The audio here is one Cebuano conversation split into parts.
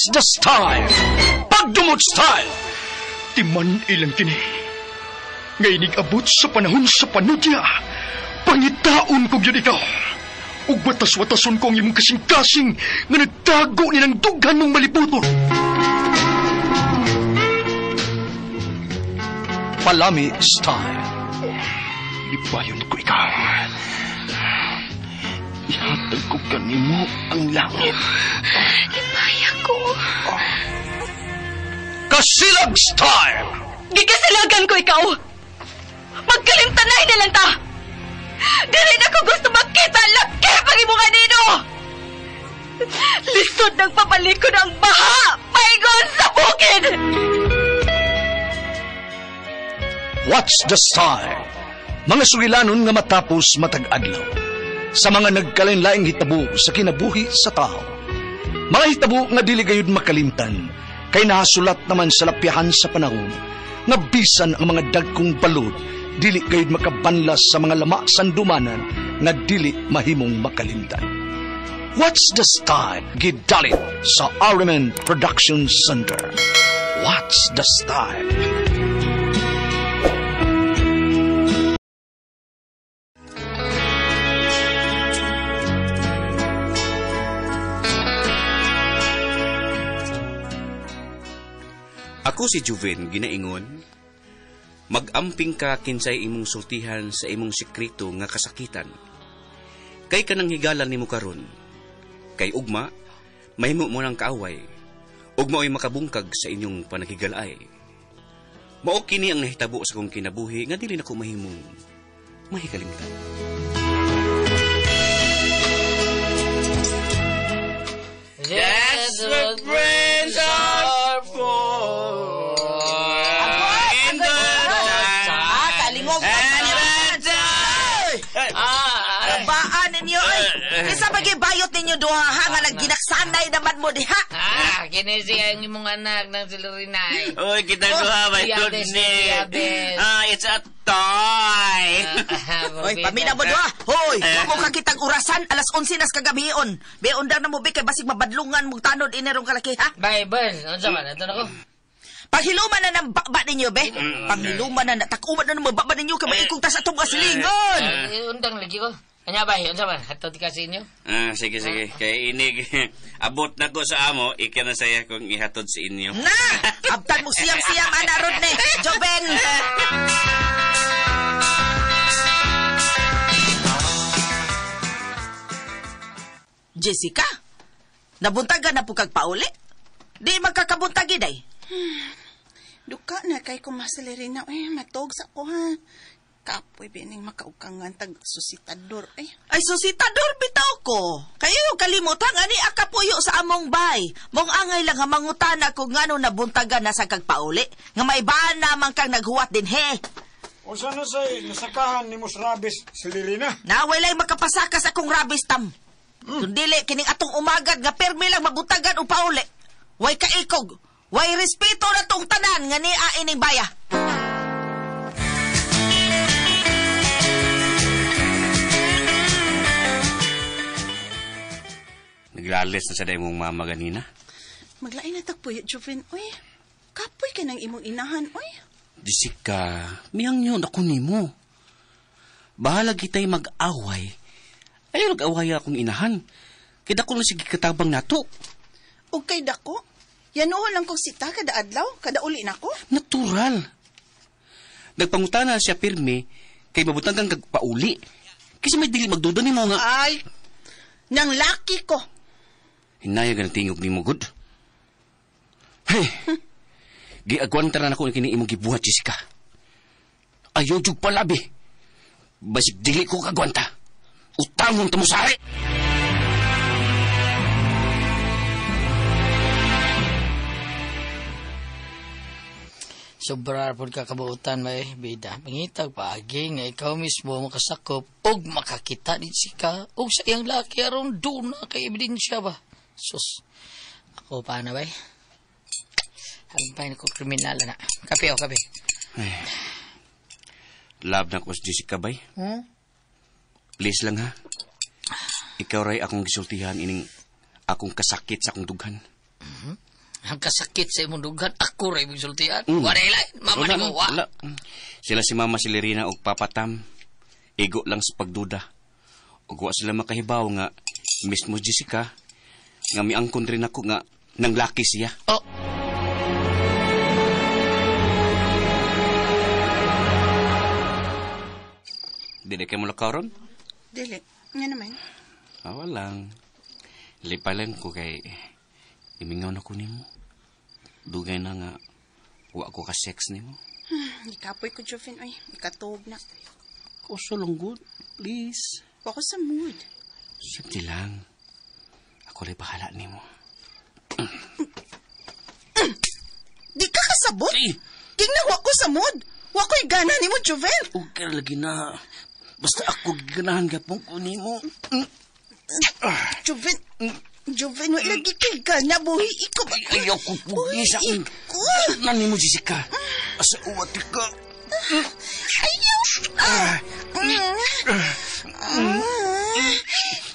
What's the style? Pagdumot style! Timan ilang kini. Ngay abot sa panahon sa panudya. Pangitaon ko gyud ikaw. Ug watas-watason ko ang imong kasing-kasing nga nagtago ni ng dughan mong maliputon. Palami style. Lipayon ko ikaw. Ihatag ko kanimo ang langit. Lipaya ko. Kasilag style! Gikasilagan ko ikaw! Magkalimtanay na lang ta! Dili na ko gusto makita ang laki pag imong anino! Lisod ng papalikod ang baha! Paingon sa bukid! What's the style? Mga sugilanon nga matapos matag-adlaw. Sa mga nagkalain-laing hitabo sa kinabuhi sa tao. Mga hitabo nga dili gayud makalimtan, kay nahasulat naman sa lapyahan sa panahon, nga bisan ang mga dagkong balod, dili gayud makabanlas sa mga lama sandumanan nga dili mahimong makalimtan. What's the style? Gidalit sa RMN Production Center. What's the style? Ako si Juven, ginaingon. Mag-amping ka kinsay imong sultihan sa imong sekreto nga kasakitan. Kay kanang higalan nimo karon. Kay ugma, mahimo mo ng kaaway. Ugma oy makabungkag sa inyong panaghigalay. Mao kini ang nahitabo sa kong kinabuhi nga dili nako mahimong mahikalimtan. That's what friends are for. In the Kalingog. Baan ninyo, ay. Isa pag-ibayot ninyo duha, ha, nga nagginaksanay naman mo diha. Kini siya ang imong anak ng silurinay. Uy, kita duha, my goodness. It's a toy. Oy, pamina mo duha. Hoy, mo kakitag orasan, alas 11 nas kagabion. Be, undang na mo, be, kay basig mabadlungan mong tanod inerong kalaki, ha? Bye, Ben. Unsa man, ito na ko. Panghiluman na ng baba ninyo, be. Panghiluman na, takuman na ng baba ninyo, kay maikong tas atong asilingon. Undang lagi ko. Anya ba, unsa man, hatod ka sa inyo? Sige, sige. Kay inig, abot na ko sa amo, ika na saya kung ihatod sa inyo. Na! Abtan mo siyam-siyam, ana Rodney. Joven! Jessica, nabuntagan na po kag pauli? Di magkakabuntag iday. Duka na kay kumasalerina. Ay, matog sa ko ha. Kapoy bining makaukangan tag susitador. Ay, ay susitador bitaw ko. Kayo yung kalimutan ani akapuyo sa among bay. Mong angay lang nga mangutana kung ngano nabuntagan na sa kag pauli. Nga maibaan naman kang naghuwat din he. Usa na say nasakahan ni mos rabis silirina. Naway lang makapasaka sa akong rabis tam. Kung dili kining atong umagad nga permi lang mabuntagan o pauli. Way kaikog. Way respeto na tong tanan nga niya ining baya. Naglalis na sa day mong mama ganina. Maglain na tagpuyo, Joven. Uy, kapoy ka ng imong inahan, uy. Jessica, miyang yun ako nimo. Bahala kita'y mag-away. Ayaw nag-away akong inahan. Kaya dako na sige katabang nato. O kay dako? Yanuhon lang kong sita kada adlaw, kada uli na ko. Natural. Nagpangutana siya pirmi kay mabutang kang kagpauli. Kasi may dili magduda nimo nga. Ay, nang laki ko. Hinaya ka ng tingog ni mo, good. Hey, giagwanta na ako kini imong gibuhat, Jessica. Ayaw jug palabi. Basig dili ko kagwanta. Utangon ta mo sari. Sobra po ka kabuutan, may bida. Mangitag paagi nga ikaw mismo makasakop og makakita ni Jessica og sa iyang laki aron doon na kay ebidensya ba. Sus, ako pa na ba eh? Hampay na ko kriminal na. Kape o, kape. Ay, love na ko si Jessica, bay. Please lang ha. Ikaw ray akong gisultihan ining akong kasakit sa akong dughan. Ang kasakit sa imong dughan, ako ra imong sultian. Wala ilay, mama ni mo, wa. Sila si Mama Celerina og Papa Tam. Igo lang sa pagduda. Ug wa sila makahibaw nga mismo Jessica nga miangkon rin ako nga nang laki siya. Oh. Dili kay mo lakaw ron? Dili. Nga naman. Ah, walang. Lipalan ko kay imingaw na ko nimo. Dugay na nga wa ko ka sex nimo. Gikapoy ko, Joven. Ay, ikatuog na. Kuso lang good. Please. Wa ko sa mood. Simple lang. Ako rin bahala nimo. Di ka kasabot? Ay! Tingnan, wa ko sa mood. Wa ko'y gana nimo, Joven. Okay lagi na. Basta ako giganahan gapong ko nimo. Joven, Joven, wa lagi kay gana. Buhi iko ba? Ayaw ko pugi sa akong. Na nimo, Jessica. Asa uwat ka. Ayaw!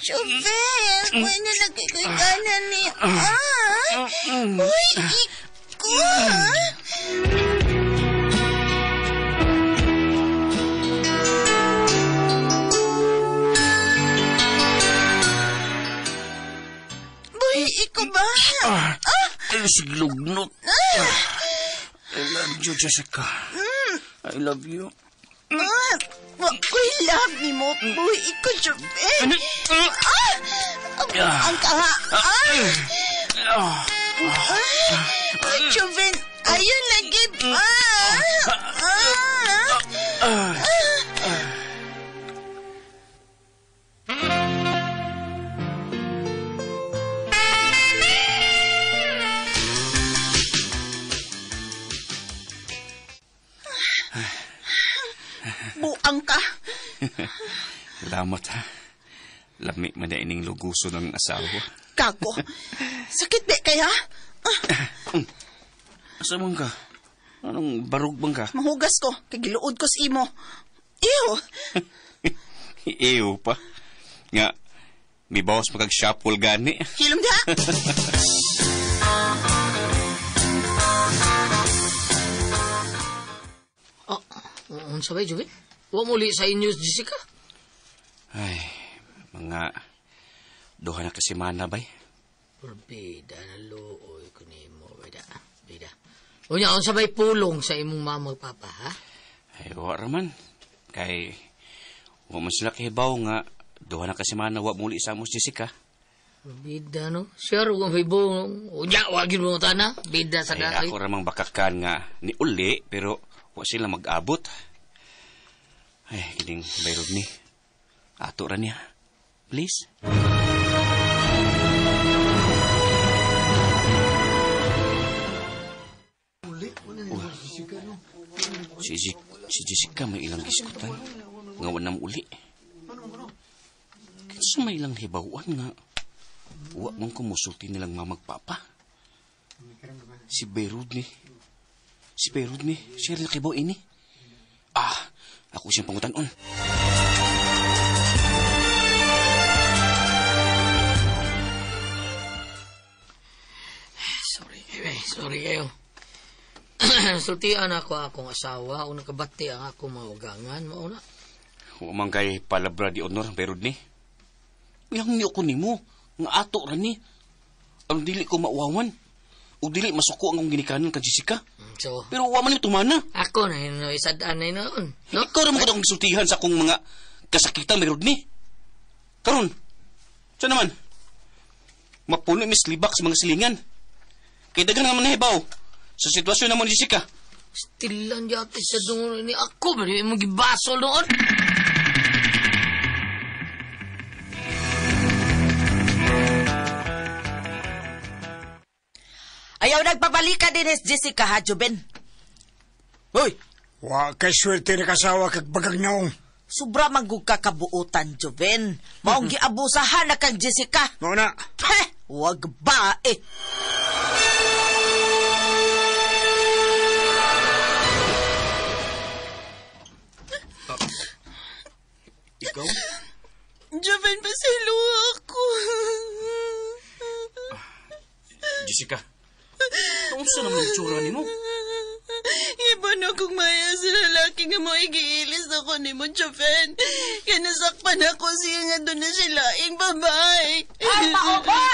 Joven, buhi na lagi kay gana ni. Buhi iko. Iko ba? Ay, siglugnot. I love you, Jessica. I love you. Wa ko'y love ni mo. Buhi iko, Joven. Ang kaha. Joven, ayun lagi pa. Buang ka. Salamat ha. Lami man na ining luguso ng asawa. Kako. Sakit ba kaya? Asa man ka? Anong barug bang ka? Mahugas ko. Kagiluod ko sa imo. Ew! Ew pa. Nga, may bawas magag-shuffle gani. Hilom diha! Oh, unsa ba, Joven? Wa muli sa inyo, Jessica? Ay, mga duha na kasimana, bay. Bida na luoy ko nimo, bida. Bida. Unya, unsa bay pulong sa imong mama ug papa, ha? Ay, wa raman. Kay, wa man sila kahibaw nga duha na kasimana, wa muli sa amos, Jessica. Bida, no? Sure, wa may buong. Unya, wa gyud mo tana. Bida sa Ay, ako ramang bakakan nga ni uli, pero wa sila mag-abot. Ay, kining bayrob ni. Ato ra niya. Please. Si Jessica may ilang giskutan. Nga wanam uli. Kinsa may ilang hibawan nga wa man kumusulti nilang mamagpapa. Si Beirut ni. Si Beirut ni. Siya rin nakibaw ini. Ah, ako siyang pangutanon. Sorry kayo. Sultian ako akong asawa. Unang kabati ang akong mga ugangan. Mauna. Huwag man kay palabra di honor, Beirut ni. Yang niyo ko nimo. Nga ato ra ni. Ang dili ko mauwawan. O dili masuko ang akong ginikanan ka Jessica. So, pero wa man ni tumana. Ako na yun, isadaan na yun. No? Ikaw ra man ko akong gisultihan sa akong mga kasakitan, Beirut ni. Karon, siya naman, mapuno mis libak sa mga silingan. Kay daghan nga man nahibaw sa sitwasyon namo ni Jessica. Stilan yata sa dungon ni ako, pero imong gibasol noon. Ayaw nagpabalika din is Jessica ha, Juben. Hoy! Wa kay swerte na kasawa kag bagag naong. Sobra manggug ka kabuutan, Juben. Maong giabusahan na kang Jessica. Mao na. Heh! Wag ba eh. Ikaw? Juben, pasaylo ako. Jessica. Unsa naman ang itsura nimo? Iba na kong maya sa lalaki nga mo igiilis ako ni mo, Joven. Kaya nasakpan ako siya nga doon na siya laing babae. Ay, mao ba?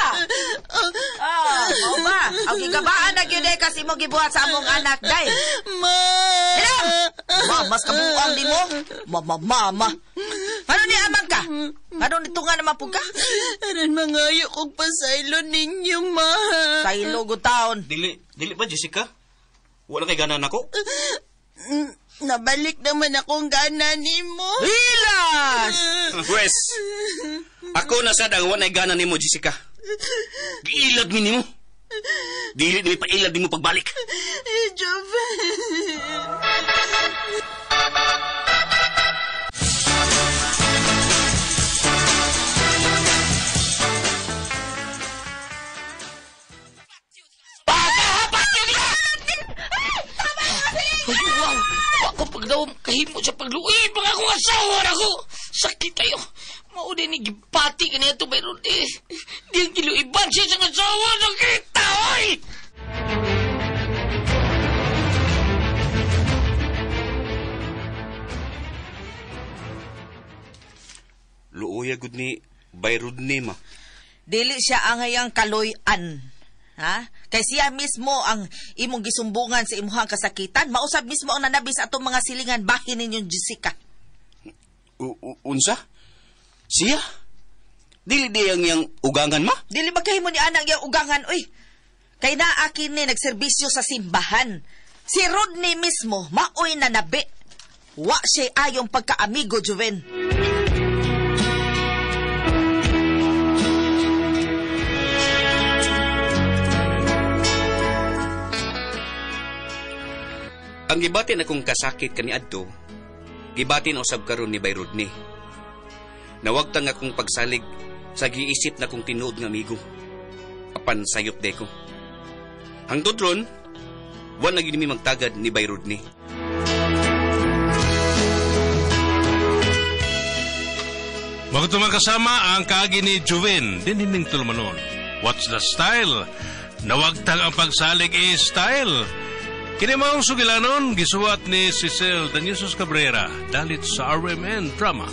Ah, mao ba? Ang gigabaan na gyud eh kasi mo gibuhat sa among anak, day. Ma! Hilam! Ma, mas kabuang di mo. Mama, mama. Ano ni amang ka? Ano nito nga naman po ka? Aran mangayo kong pasaylo ninyo, ma. Saylo gud taon. Dili, dili ba, Jessica? Wala kay gana nako. Nabalik naman akong gana nimo. Hilas! Pwes, ako na sad ang walay gana nimo, Jessica. Giilad mi nimo. Dili nimi pailad nimo pagbalik. Joven. Ay, wow! Wa ko pagdawom kahimo sa pagluib ang akong asawa na ko. Sakit kayo. Mao din ni gipati kaniya to bayron eh. Di ang giluiban siya sa asawa. Sakit ta, oy! Luoya gud ni Bayrod ni ma. Dili siya angayang kaloy-an. Ha? Kay siya mismo ang imong gisumbungan sa imuhang kasakitan. Mausab mismo ang nanabi sa atong mga silingan bahin ninyong Jessica. Unsa? Siya? Dili di ang yang ugangan ma? Dili ba kahimo ni anang yang ugangan, uy? Kay naaki ni nagserbisyo sa simbahan. Si Rodney mismo, maoy nanabi. Wa siya ayong pagkaamigo, Juven. Ang gibatin akong kasakit kaniadto, gibatin usab karon ni Bay Rodney. Nawagtang akong pagsalig sa giisip na kong tinuod nga amigo. Apan sayop de ko. Hangtod ron, wa na gyud mi magtagad ni Bay Rodney. Magtumang kasama ang kaagi ni Juven, dinining tulumanon. What's the style? Nawagtang ang pagsalig e style. Kini maong sugilanon, gisuwat ni Cecil Daniusos Cabrera, dalit sa RMN Drama.